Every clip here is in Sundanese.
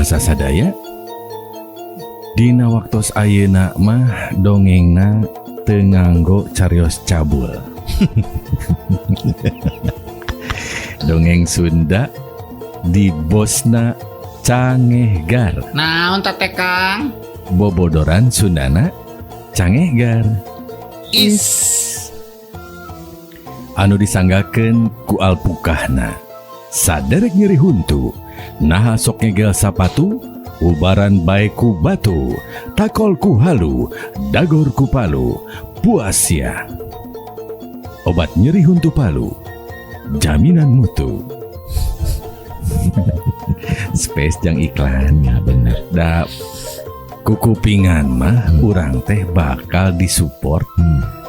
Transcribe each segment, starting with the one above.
Pamiarsa sadaya, dina waktos ayeuna mah dongengna teu nganggo carios cabul. Dongeng Sunda di Bosna Cangehgar. Naon teh Kang? Bobodoran Sundana Cangehgar. Is. Anu disanggakeun ku alpukahna. Saderek nyeri huntu, naha sok ngegel sapatu, ubaran bae ku batu, takol ku halu, dagor ku palu, puas ya. Obat nyeri huntu palu, jaminan mutu. Space jang iklan. Ya bener. Da kukupingan mah urang teh bakal disupport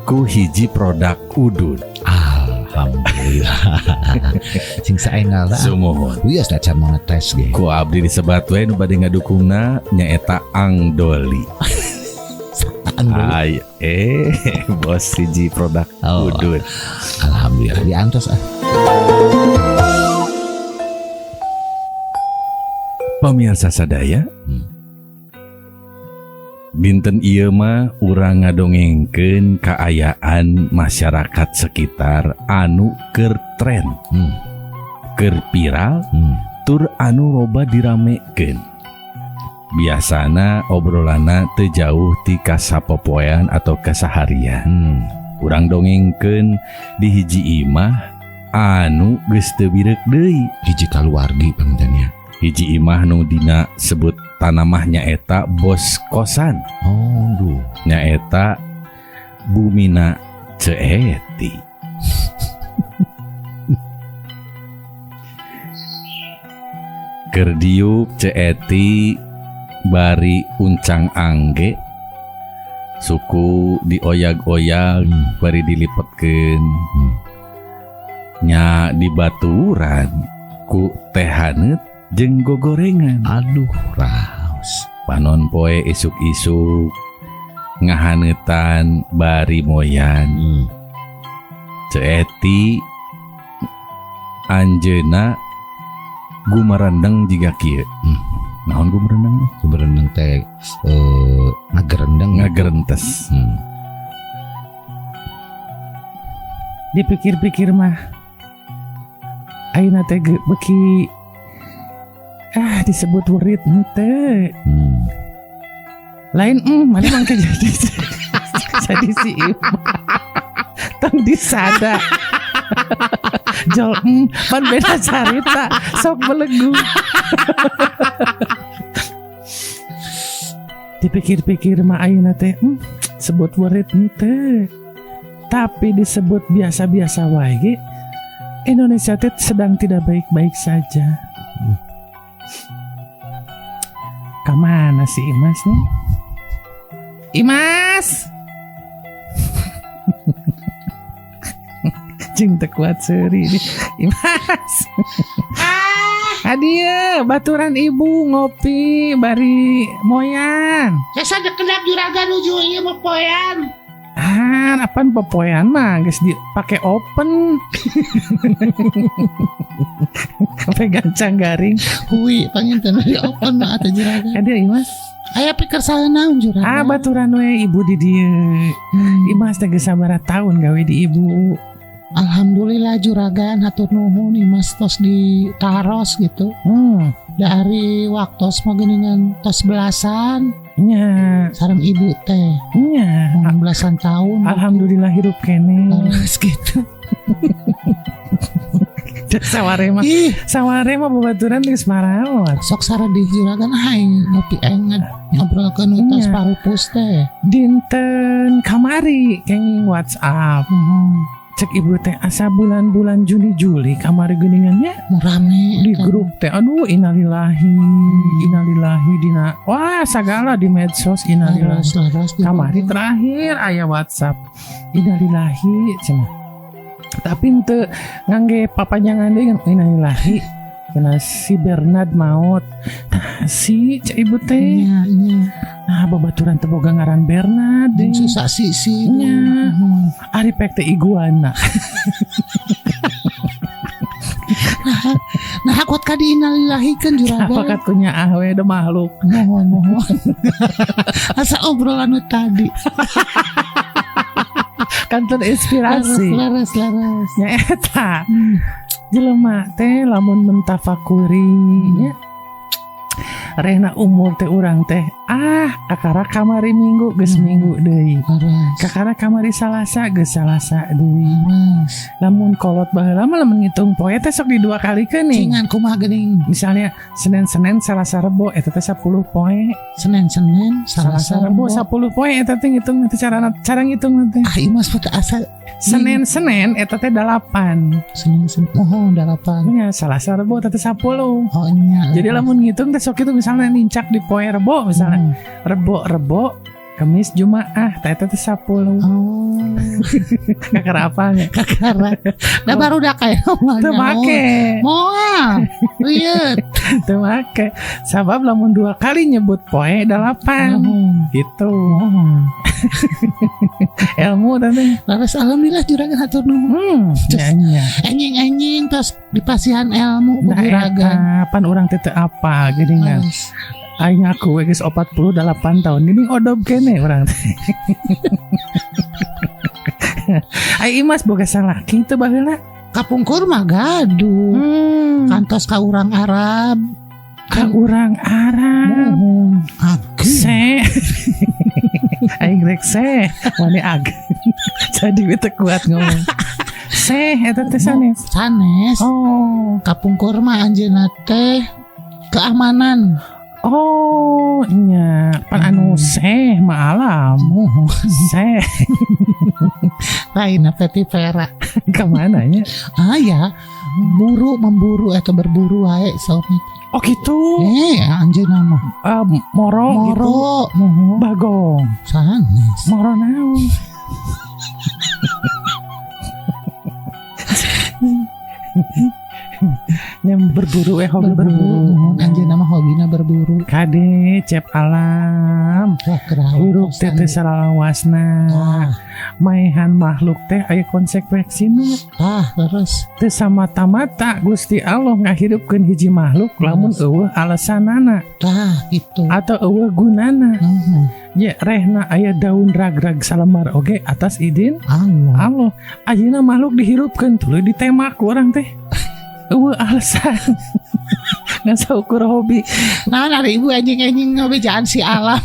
ku hiji produk udud. Alhamdulillah. Sing saengal da. Sumuhun. Wios da can monetes ge. Ku abdi disebat we nu bade ngadukungna nyaeta Angdoli. Angdoli. Ay, bos hiji produk Oh. udud. Alhamdulillah diantos ah. Pamirsa sadaya, dinten ieu mah urang ngadongengkeun kaayaan masyarakat sekitar anu keur tren, keur viral, tur anu loba diramekeun. Biasana obrolanna teu jauh ti kasapopoean atau kasaharian. Urang dongengkeun di hiji imah anu geus teu bireuk deui. Hiji kaluargi panginten nya. Hiji imah nu dina sebut tanamah nyaeta bos kosan. Oh, duh. Nyaeta Bumina Ceeti. Keur diuk Ceeti bari uncang angge, suku dioyag-oyag, bari dilipetkeun. Nya dibaturan ku teh haneut jeung gogorengan. Aduh, raos. Panon poe isuk-isuk ngahaneutan bari moyan. Ceeti anjeuna gumarendeng jiga kieu. Naon gumarendeng? Gumarendeng teh ngagerendeng. Ngagerentes. Dipikir-pikir mah ayeuna teh beuki disebut werit henteu. Lain mana mangke jadi si Ima. Tong disada. Jol pan beda carita sok belegu. Dipikir-pikir mah ayeuna teh sebut werit henteu. Tapi disebut biasa-biasa wae ge. Indonesia teh sedang tidak baik-baik saja. Kamana si Imas nih? Imas! Jeung teu kuat seuri nih. Imas! Adia, baturan ibu ngopi bari moyan. Saya dekedap juragan nuju ieu popoean. Ah, apaan popoean mah geus dipake open. Sampai gancang garing. Hui, panginten di open mah atuh juragan. Adia Imas. Aya pikir saha naon juragan? Ah, baturan we ibu di dieu. Imas teh geus sabaraha tahun gawe di ibu. Alhamdulillah juragan hatur nuhun Imas tos ditaros gitu. Dari waktos mah geuningan tos belasan. Nya. Sareng ibu teh. Nya. Belasan tahun. Alhamdulillah hirup keneh. Terus gitu. Saware mah. Ih. Saware mah babaturan geus maraot. Sok saradih juragan aing ngopi aing ngobrolkeun nu tos Nya. parupus teh. Dinten kamari kenging WhatsApp. Cek ibu teh asa bulan-bulan Juni Juli kamari geuningannya rame di grup teh aduh innalillahi innalillahi dina wah sagala di medsos innalillahi. Laras, laras, kamari terakhir aya WhatsApp innalillahi cenah. Tapi henteu ngangge papanjangan deui kan innalillahi cenah si Bernard maot. Nah si cek ibu teh. Nya, nya. Nah babaturan teh boga ngaran Bernard deui. Susah si si. Nya. Ari pek teh iguana. Nah kuat ka diinalilahikeun juragan. Apakat ku nyaah we da makhluk. Mohon mohon. Asa obrolan nu tadi. Kan terinspirasi. Leres leres. Nya eta. Jelema teh lamun mentafakuri nya rehna umur teh urang teh kakara kamari minggu geus minggu deui. Kakara kamari Salasa geus Salasa deui. Lamun kolot baheula mah lamun ngitung poe teh sok di dua kalikeun nih. Cingan kumaha geuning? Misalnya Senin-Senin Selasa Rebo eta teh 10 poe. Senin-Senin Selasa Rebo 10 poe eta teh ngitung teh cara ngitung teh. Ah ieu mah teh asa Senin-Senin eta teh 8. Senin-Senin oh 8. Nya Selasa Rebo eta teh 10. Oh nya. Jadi lamun ngitung teh sok itu misalnya nincak di poe Rebo misalnya. Rebo Kamis Jumaah teh eta teh 10. Oh. Kakara apanya? Kakara. Da baru da kayak Teu make. Moal. Rieut. Teu make. Sabab lamun dua kali nyebut poe 8. Gitu. Ilmu teh. Laras alhamdulillah juragan hatur nuhun. Nya. Enjing-enjing tos dipasihan ilmu ku juragan. Pan urang teh teu apa geuningan. Aing ngaku we geus 48 tahun geuning odob kene urang teh. Ai Imas boga salaki teu baheula? Kapungkur mah gaduh. Kantos ka urang Arab. Ka urang Arab. Se. Aing rek se. Wani ag. Jadi we teu kuat ngomong. Se eta teh sanes. Sanes. Oh, kapungkur mah anjeunna teh keamanan. Oh nya pan anu seh mah alam. Seh. Lain peti perak. Kemana nya? Ah ya, buru memburu atau berburu wae saurna. Oh gitu. Anjeunna mah. Moro gitu. Moro. Bagong. Sanes. Moro naon? Yang berburu hobi berburu. Anjeunna mah hobina berburu. Kade cep alam. Hirup teh teh salalawasna. Maehan makhluk teh aya konsekuensina. Terus teu samata-mata Gusti Allah ngahirupkeun hiji makhluk lamun eueuh alasanana. Tah gitu. Atau eueuh gunana. Ya rehna aya daun rag-rag salembar oge atas izin Allah. Allah. Ayeuna makhluk dihirupkeun tuluy ditemak ku urang teh. Eueuh alasan. Ngan saukur hobi. Nah, ari ibu anjing-anjing ngabejaan si alam.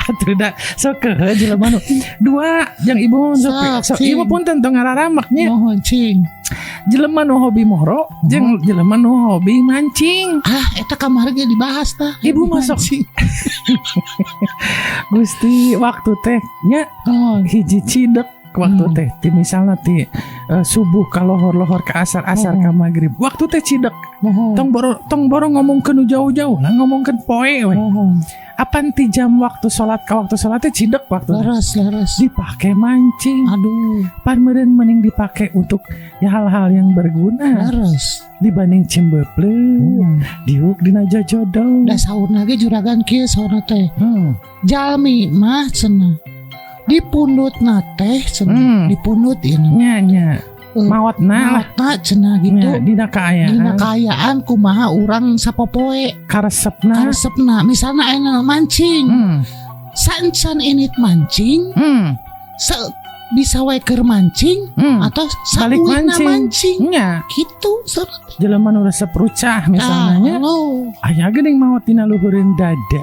Atuh da sok kehe jelema nu. Dua jeung ibu mah sok ieu mah punten tong ngararamak nya. Mohon cing. Jelema nu hobi moro jeung jelema nu hobi mancing. Ah, eta kamari ge dibahas tah. Ibu mah sok. Gusti waktu teh nya hiji cidek waktu teh ti misalna ti subuh ka lohor-lohor ka asar-asar ka magrib waktu teh cidek. Tong boro ngomongkeun nu jauh-jauh lah ngomongkeun poe we. Apan ti jam waktu salat ka waktu salat teh cidek waktu. Leres dipake mancing. Aduh, pan meureun mending dipake untuk ya hal-hal yang berguna. Leres dibanding cembeple diuk dina jajodong. Da saurna ge juragan kieu saurna teh. Jalmi mah cenah dipundutna teh cenah dipundut ieu nya nya maotna maotna cenah gitu dina kaayaan dina kaayaan kumaha urang sapopoe karesepna misalna aya mancing saencan init mancing bisa wae keur mancing atau sauwina mancing nya gitu jelema nu resep rucah misalnya nya aya geuning maot dina luhureun dada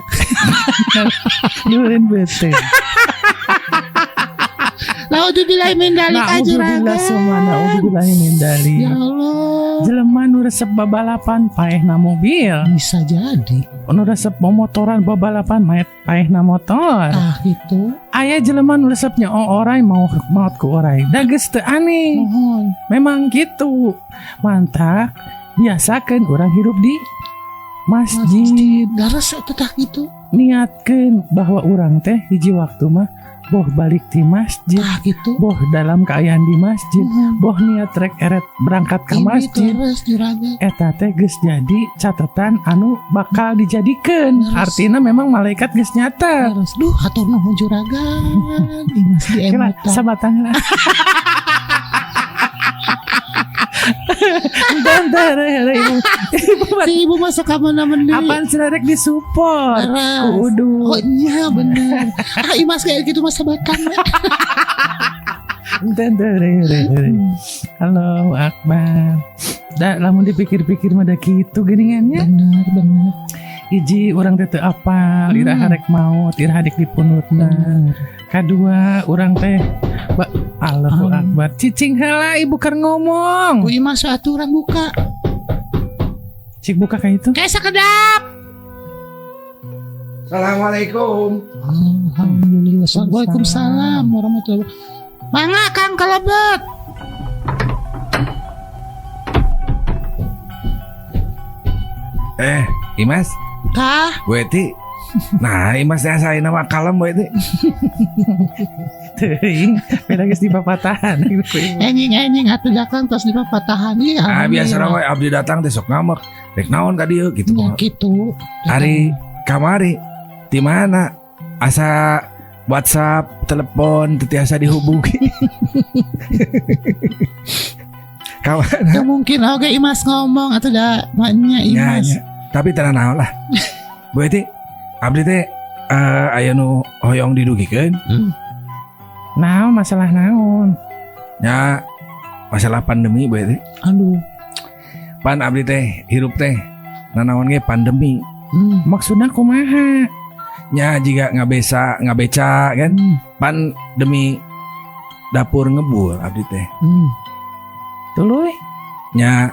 luhureun beuteung. Naudzubillahi min dzalik ajuragan. Naudzubillahi min dzalik. Ya Allah. Jelema nu resep babalapan paehna mobil. Bisa jadi. Nu resep momotoran babalapan paehna motor. Ah gitu. Aya jelema nu resep nya orai mau maot ku orai. Da geus teu aneh. Mohon. Memang gitu. Mantak biasakeun urang hirup di masjid. Daras eta tah gitu. Niatkeun bahwa urang teh hiji waktu mah boh balik di masjid, gitu. Boh dalam keayaan di masjid, boh niat rek eret berangkat ke masjid. Eta teh geus jadi catatan anu bakal dijadikeun. Artinya memang malaikat geus nyata. Duh, hatur nuhun juragan. Di masjid emutan. Sabatang. Bentar, ibu. Si ibu masuk ka mana meni. Apaan sih rek disupport? Kudu. Oh iya bener. Ah Imas kayak gitu masa batang. Bentar. Allahu Akbar. Da lamun dipikir-pikir mah da kitu geuningannya. Bener. Hiji urang teh teu apal, iraha rek maot, iraha dek dipunutna. Kadua urang teh Allahu Akbar. Cicing heula ibu keur ngomong. Ku Imas aturan buka. Cik buka ka itu. Kayak sakedap. Assalamualaikum. Alhamdulillah. Waalaikumsalam warahmatullahi wabarakatuh. Mangga Kang kalebet. Imas. Kah? Bu Eti. Nah, Imas teh asa ayeuna mah kalem Bu Eti. Teuing, beda geus dipapatahan. Enjing-enjing atuh datang tos dipapatahan ieu. Ah biasa we abdi datang teh sok ngamek. Rek naon ka dieu kitu. Ya kitu. Ari kamari di mana? Asa WhatsApp, telepon teu tiasa dihubungi. Kawan. Ya mungkin oge Imas ngomong atuh da maknya Imas. Ya, ya. Tapi tenang naon lah. Bu Eti, abdi teh aya nu hoyong didugikeun. Naon masalah naon? Ya masalah pandemi Bu Eti. Aduh. Pan abdi teh hirup teh nanaon ge pandemi. Maksudna kumaha? Nya jiga ngabesa ngabeca kan. Pan demi dapur ngebul abdi teh. Tuluy. Nya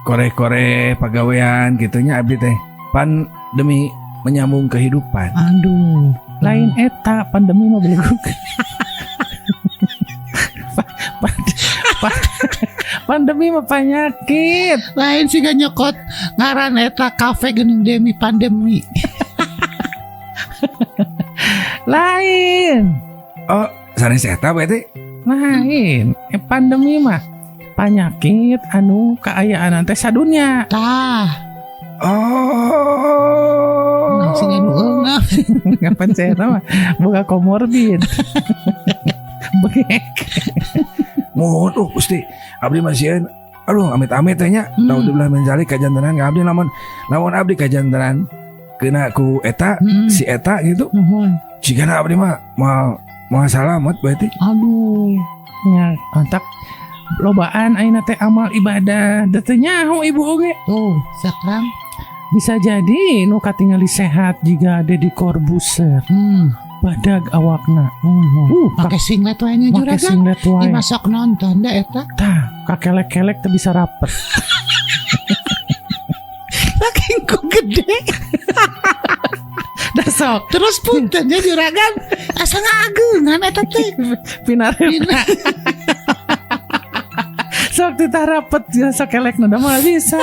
kore-kore pagawean gitunya abdi teh pan demi menyambung kehidupan. Aduh, lain eta pandemi mah belegug. Pandemi mah penyakit. Lain sih gak nyokot ngaran eta kafe geuning demi pandemi. Lain. Oh, sanes eta berarti? Lain. Pandemi mah penyakit anu kaayaan teh sadunya. Tah. Oh. Nah, sing anu eungap. Ngapan saya mah boga komorbid. Bengek. Mohon Gusti, abdi masieun. Aduh, amit-amit teh nya. Naudzubillah min zalik kajantenan ka abdi lamun abdi kajantenan kena ku eta si eta gitu. Nuhun. Cigana abdi mah moal salamet berarti. Aduh. Nya antak lobaan ayeuna teh amal ibadah da teu nyaho ibu oge. Tuh, sakrang bisa jadi nu katingali sehat jiga Deddy Corbuzier. Badag awakna. Pake singlet wae nya juragan. Make singlet wae. Ieu sok nonton da eta. Tah, kakelek-kelek teu bisa rapet. Saking ku gede. Da sok. Terus punten nya juragan asa ngaageungan eta teh. Pinarep. Sok teu rapet jasa kelekna da mah bisa.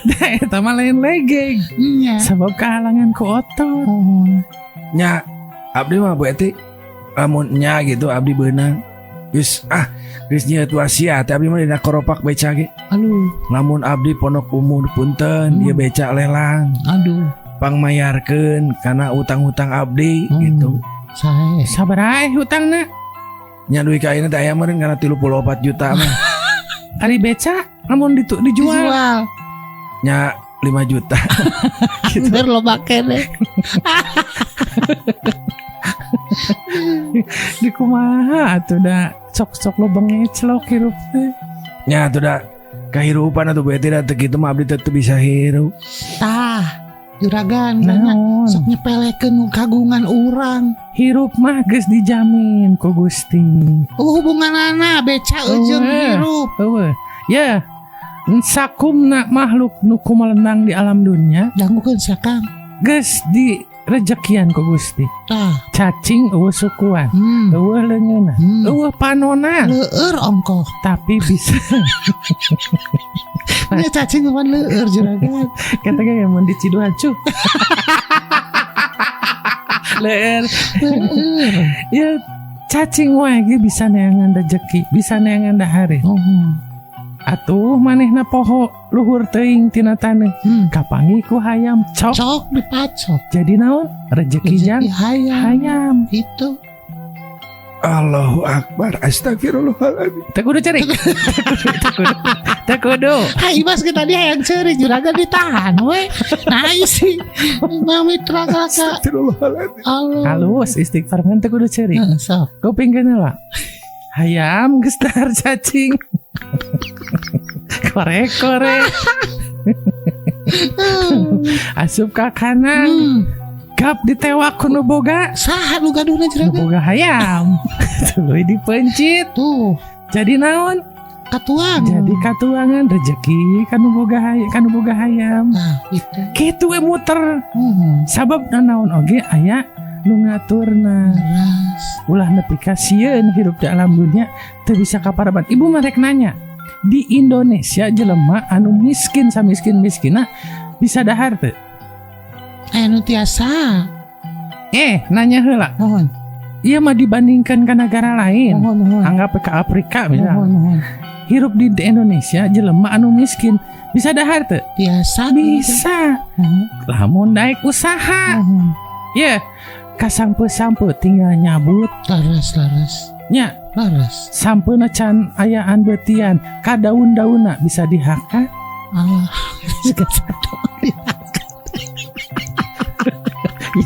Da eta mah lain legeg. Nya. Sabab kahalangan ku otot. Nya abdi mah Bu Eti lamun nya gitu abdi beunang. Geus geus nya wasiat abdi mah dina koropak beca ge. Aduh. Lamun abdi pondok umur punten ieu beca lelang. Aduh. Pangmayarkeun kana utang-utang abdi gitu. Sae. Sabaraha hutangna? Nya duit ka ayeuna teh aya meureun kana 34 juta mah. Ari beca lamun dijual. Nya 5 juta. Gitu. Bener loba keneh. Di kumaha atuh da sok-sok lo bengeclok hirup teh. Nya atuh da kahirupan atuh bete da teu kitu mah abdi teu bisa hirup. Tah, juragan sok nyepelekeun kagungan urang. Hirup mah geus dijamin ku Gusti. Hubunganana beca jeung hirup. Eueuh. Ya, sakumna makhluk nu kumalenang di alam dunia dangukeun sakang. Geus di rejekian ku Gusti. Tah, cacing eueuh sukuan, eueuh leungeunna, eueuh panona, leueur ongkoh. Tapi bisa. Nya cacing mah leueur juragan. Kata ge mun diciduhan cuk. Leueur. Ya cacing wae ge bisa neangan rejeki, bisa neangan dahare. Atuh manehna poho luhur teuing tina taneuh. Kapanggih ku hayam cok. Cok dipacok. Jadi naon? Rejeki jang hayam. Hayam. Gitu. Allah Allahu Akbar, astagfirullahaladzim. Teu kudu ceurik. Teu kudu. Hai Imas kita tadi hayang ceurik juragan ditahan we. Nah isi Mitra kakak. Astagfirullahaladzim. Allah. Halus istighfar ngan teu kudu ceurik. Heeh, sok. Kupingkeun heula. Hayam geus dahar cacing. Korek-korek. Asup ka kanan. Gap ditewak ku nu boga. Saha nu gaduhna Nu juragan? boga hayam. Tuluy dipencit. Tuh, Jadi naon? katuang. Jadi katuangan rezeki kanu boga hayam, kanu boga hayam. Nah, gitu. Kitu we muter. Sabab naon oge aya nu ngaturna. Leres. Ulah nepi ka sieun hirup di alam dunia teu bisa kaparaban. Ibu mah rek nanya, di Indonesia jelema anu miskin samiskin-miskina bisa dahar teu? Aya nu tiasa. Nanya heula. Mohon, Ieu mah dibandingkan ke negara lain. mohon, mohon. Anggap ke Afrika misalnya. Mohon, mohon. Hirup di Indonesia jelema anu miskin bisa dahar teu? Tiasa. Bisa. Mohon, Lamun daek usaha. mohon. Ya, kasampe-sampe tinggal nyabut Leres, leres. nya. Leres. Sampeuna can ayaan betian ka daun-daunna bisa dihaka. Allah. Siga satu.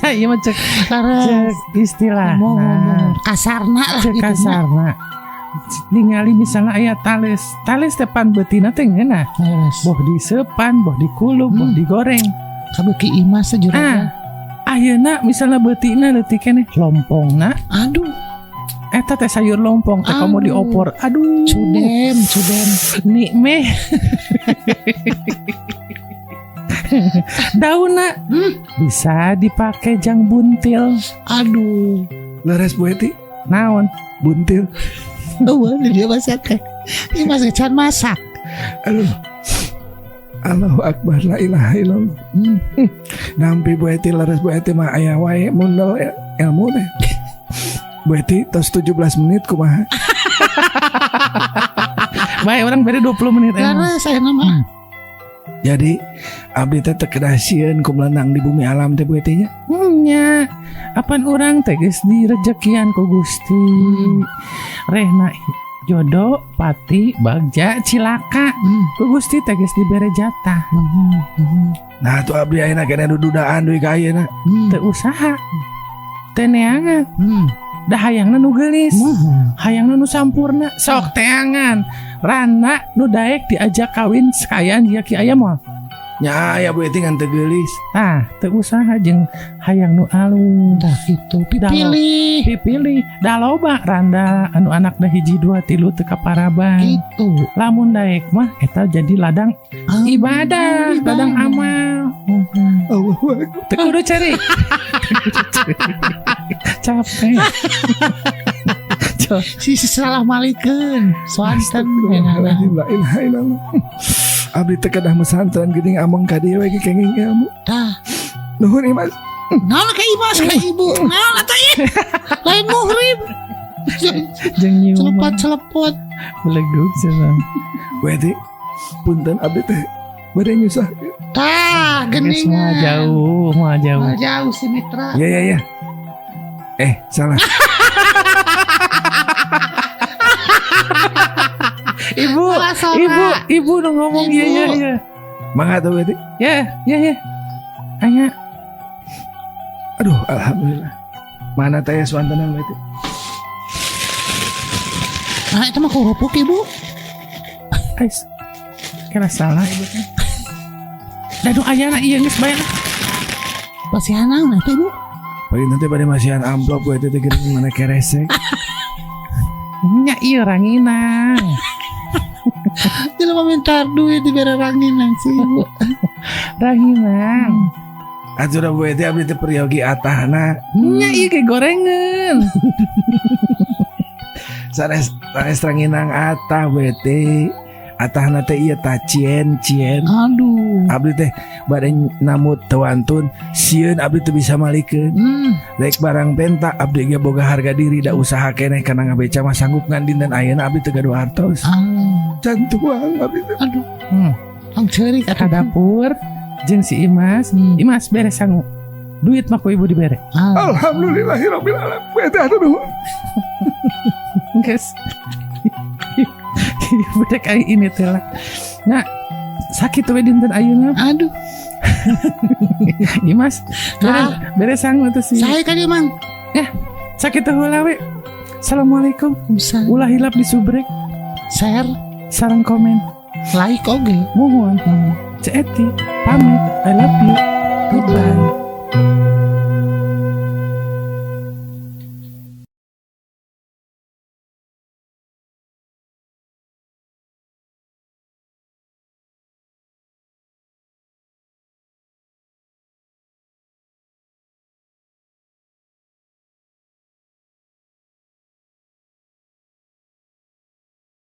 Ya ieu mah cek Leres. cek istilah. Mohon, Nah, mohon. Kasarna lah cek gitu. kasarna. Ningali misalnya aya tales, tales teh pan beutina teh ngeunah. Leres. Boh disepan, boh dikulub, boh digoreng. Kabeuki Imas teh juragan. Ah, ayeuna misalnya beutina leutik keneh lompongna. Aduh, Eta teh sayur lompong teh kamu Aduh. diopor. Aduh. cudem, cudem. Nikmeh. Daunna bisa dipakai jang buntil. Aduh. Leres Bu Eti, Naon? buntil. Eueuh di dia masak teh. Imas ge can masak. Aduh. Allahu Akbar, la ilaha illallah. Nampi Bu Eti, leres Bu Eti mah aya wae mundel ilmu teh. Bu Eti tos 17 menit kumaha? Baik, orang beda 20 menit emang. Leres aya mah. Jadi abdi teh teu kedah sieun ku melenang di bumi alam teh Bu Eti nya. Nya, apan urang teh geus direjekian ku Gusti. Rehna jodoh, pati, bagja, cilaka. Ku Gusti teh geus dibere jatah. Nah tuh abdi ayeuna keneh dududaan deui ka ayeuna. Teu usaha. Teu neangan. Dah hayangna nu geulis. Hayangna nu sampurna. Sok teangan. Rana nu daek diajak kawin sekayaan jia ki aya moal. Nya aya Bu Eti ngan teu geulis. Tah, teu usaha jeung hayang nu alus. Tah kitu pipilih. Pipilih. Da loba randa anu anakna hiji dua tilu teu kaparaban. Gitu. Lamun daek mah eta jadi ladang ibadah, ladang amal. Allahu Akbar. Teu kudu cari. Capek. Si salah malikeun. Swanten Astagfirullahaladzim, la ilaha illallah. Abdi teh kedah mesantren geuning ameng ka dieu we kenging ilmu. Tah. Nuhun Imas. Naon ka Imas ka ibu? Naon atuh ieu? Lain muhrim. Jeung nyium. Celepot-celepot. Belegug cenah. Bu Eti, punten abdi teh bade nyusah. Tah, Geus moal geuningan. jauh, moal jauh. Moal jauh si Mitra. Ya ya ya. Salah. Ibu, ibu, ibu nu ngomong iya iya iya. Mangga tuh Bu Eti. Ya, ya ya. Aya. Aduh, alhamdulillah. Mana teh swantenan Bu Eti? Nah, itu mah kerupuk ibu. Ais. Kira salah ibu teh. Da nu ayana ieu geus bayar. Pasihan naon atuh ibu? Pagi nanti pada masihan amplop Bu Eti teh geuning mana keresek. Nya ieu ranginang. Jelema minta duit dibere ranginang sih ibu. Ranginang. Atuh da Bu Eti abdi teh peryogi atahna. Nya ieu ge gorengan. Sanes sanes ranginang atah Bu Eti. Atahna teh ieu tacien cien. Aduh. Abdi teh bade namut teu wantun sieun abdi teu bisa malikeun. Rek barang penta abdi ge boga harga diri da usaha keneh kana ngabeca mah sanggup ngan dinten ayeuna abdi teu gaduh artos. Can tuang abdi teh. Aduh. Tong ceurik Ka dapur jeung si Imas. Imas beres sangu. Duit mah ku ibu dibere. Ah, Alhamdulillahirabbil alamin. Eta hatur nuhun. Guys. Ibu dek ai ini teh lah. Nah, sakitu we dinten ayeuna. Aduh, Imas, beres, Ah. beres sangu tuh sih. Saya kan Mang. Sakitu heula we. Assalamualaikum. Bisa Ulah hilap di subrek, share, sareng komen. Like oge. Mohon. Ceu Eti, pamit. I love you. Goodbye.